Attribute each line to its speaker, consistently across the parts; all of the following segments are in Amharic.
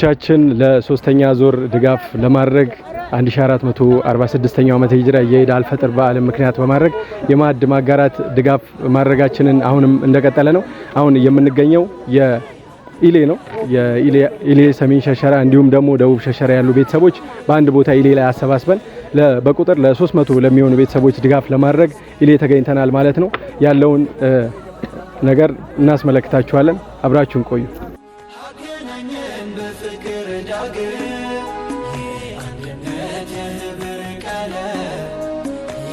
Speaker 1: ቻችን ለሶስተኛ ዙር ድጋፍ ለማድረግ 1446ኛው ዓመተ ሂጅራ የኢድ አልፈጥር በዓልን ምክንያት በማድረግ የማዕድ ማጋራት ድጋፍ ማድረጋችንን አሁንም እንደቀጠለ ነው። አሁን የምንገኘው የኢሌ ነው። የኢሌ ሰሜን ሸሸራ እንዲሁም ደግሞ ደቡብ ሸሸራ ያሉ ቤተሰቦች በአንድ ቦታ ኢሌ ላይ አሰባስበን በቁጥር ለ300 ለሚሆኑ ቤተሰቦች ድጋፍ ለማድረግ ኢሌ ተገኝተናል ማለት ነው። ያለውን ነገር እናስመለክታችኋለን። አብራችሁን ቆዩ።
Speaker 2: አገናኘን በፍቅር ዳግም የአንድነት የህብር ቀለም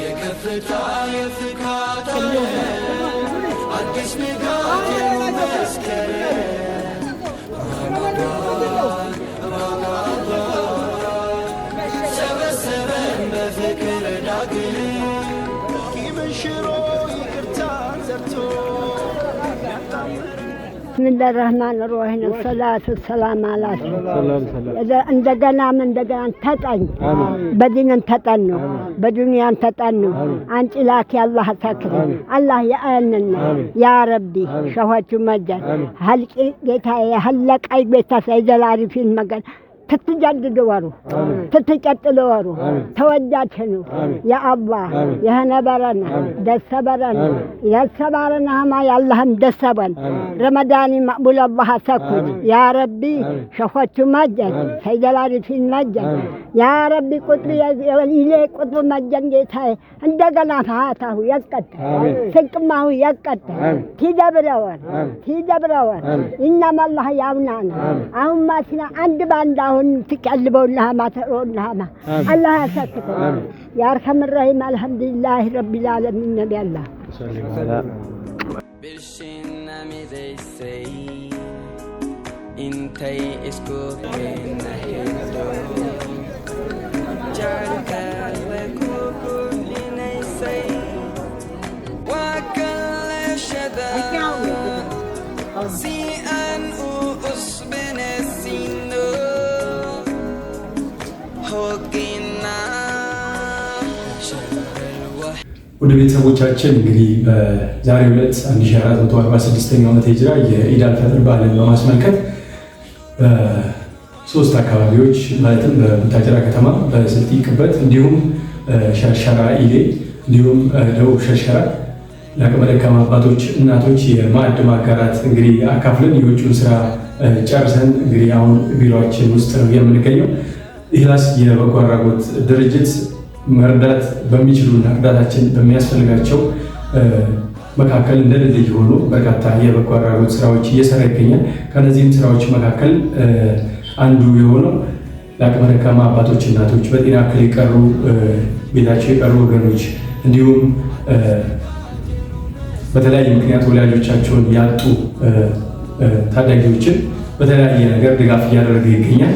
Speaker 2: የከፍታ የፍካት አዲስ ንጋት የመስከረም ረመዳን ረመዳን ሰበሰበን በፍቅር ዳግም ቂምን ሽሮ ይቅርታን ዘርቶ
Speaker 3: بسم الله الرحمن الرحيم الصلاة والسلام على
Speaker 1: ሰላም ሰላም።
Speaker 3: እንደገናም እንደገና ተጠኝ በዲን ተጠኑ በዱንያን ተጠኑ አንጭ ላኪ አላህ ተክል አላህ የአንና ያ ረቢ ሸሆቹ መጀን ሀልቂ ጌታ የሀለቃይ ቤታ ሰይደላሪፊን መገን ትትጀድድ ወሩ ትትቀጥል ወሩ ተወዳችኑ የአላህ የህነበረና ደሰበረና የሰባረና ማ ያላህም ደሰበን ረመዳኒ መቅቡል አላህ ሰኩት ያ ረቢ ሸኾቹ መጀን ሰይደላሪፊን መጀን ያ ረቢ ቁጥር ይሌ ቁጥር መጀን ጌታዬ እንደገና ፋታሁ ያቀጥ ስንቅማሁ ያቀጥ ቲደብረወን ቲደብረወን እኛም አላህ ያውናና አሁን ማሲና አንድ ባንድ አሁን ትቀልበውልሃማ ተሮልሃማ አላህ ያሰክተ ያ አርሐም ራሂም አልሐምዱሊላህ ረቢል ዓለሚን ነቢ አላህ
Speaker 4: Bilshinamidaysay intay isku keenahaydo jacaylkaa way ku buulinaysay waa kaleeshada si aan u cusbinaysiino hoggina
Speaker 1: ወደ ቤተሰቦቻችን እንግዲህ በዛሬው ዕለት 1446ኛው ዓመተ ሂጅራ የኢድ አልፈጥር በዓልን በማስመልከት በሶስት አካባቢዎች ማለትም በቡታጅራ ከተማ በስልጢ ቅበት እንዲሁም ሸርሸራ ኢሌ እንዲሁም ደቡብ ሸርሸራ ለአቅመ ደካማ አባቶች፣ እናቶች የማዕድ ማጋራት እንግዲህ አካፍለን የውጭውን ስራ ጨርሰን እንግዲህ አሁን ቢሮችን ውስጥ ነው የምንገኘው። ኢህላስ የበጎ አድራጎት ድርጅት መርዳት በሚችሉና እርዳታችን በሚያስፈልጋቸው መካከል እንደ ድልድይ ሆኖ በርካታ የበጎ አድራጎት ስራዎች እየሰራ ይገኛል። ከነዚህም ስራዎች መካከል አንዱ የሆነው ለአቅመ ደካማ አባቶች፣ እናቶች፣ በጤና እክል የቀሩ ቤታቸው የቀሩ ወገኖች እንዲሁም በተለያየ ምክንያት ወላጆቻቸውን ያጡ ታዳጊዎችን በተለያየ ነገር ድጋፍ እያደረገ ይገኛል።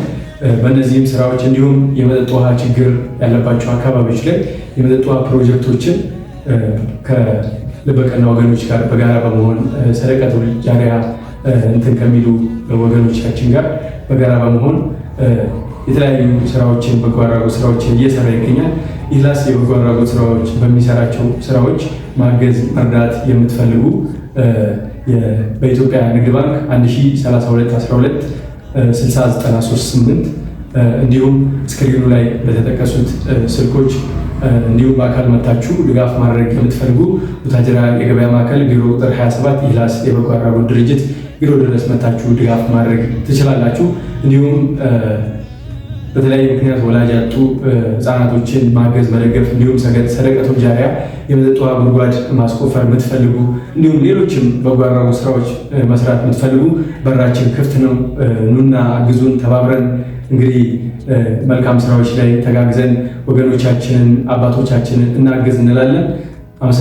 Speaker 1: በእነዚህም ስራዎች እንዲሁም የመጠጥ ውሃ ችግር ያለባቸው አካባቢዎች ላይ የመጠጥ ውሃ ፕሮጀክቶችን ከልበቀና ወገኖች ጋር በጋራ በመሆን ሰደቀቱል ጃሪያ እንትን ከሚሉ ወገኖቻችን ጋር በጋራ በመሆን የተለያዩ ስራዎችን በጎ አድራጎት ስራዎችን እየሰራ ይገኛል። ኢህላስ የበጎ አድራጎት ስራዎች በሚሰራቸው ስራዎች ማገዝ መርዳት የምትፈልጉ በኢትዮጵያ ንግድ ባንክ 1032 12 60938 እንዲሁም screen ኑ ላይ በተጠቀሱት ስልኮች እንዲሁም በአካል መታችሁ ድጋፍ ማድረግ የምትፈልጉ ቡታጅራ የገበያ ማዕከል ቢሮ ቁጥር 27 ኢህላስ የበጎ አድራጎት ድርጅት ቢሮ ድረስ መታችሁ ድጋፍ ማድረግ ትችላላችሁ። እንዲሁም በተለያየ ምክንያት ወላጅ ያጡ ህጻናቶችን ማገዝ መደገፍ፣ እንዲሁም ሰደቀቱል ጃሪያ የመጠጥ ውሃ ጉድጓድ ማስቆፈር የምትፈልጉ እንዲሁም ሌሎችም በጎ አድራጎት ስራዎች መስራት የምትፈልጉ በራችን ክፍት ነው። ኑና አግዙን። ተባብረን እንግዲህ መልካም ስራዎች ላይ ተጋግዘን ወገኖቻችንን አባቶቻችንን እናግዝ እንላለን። አመሰግናለሁ።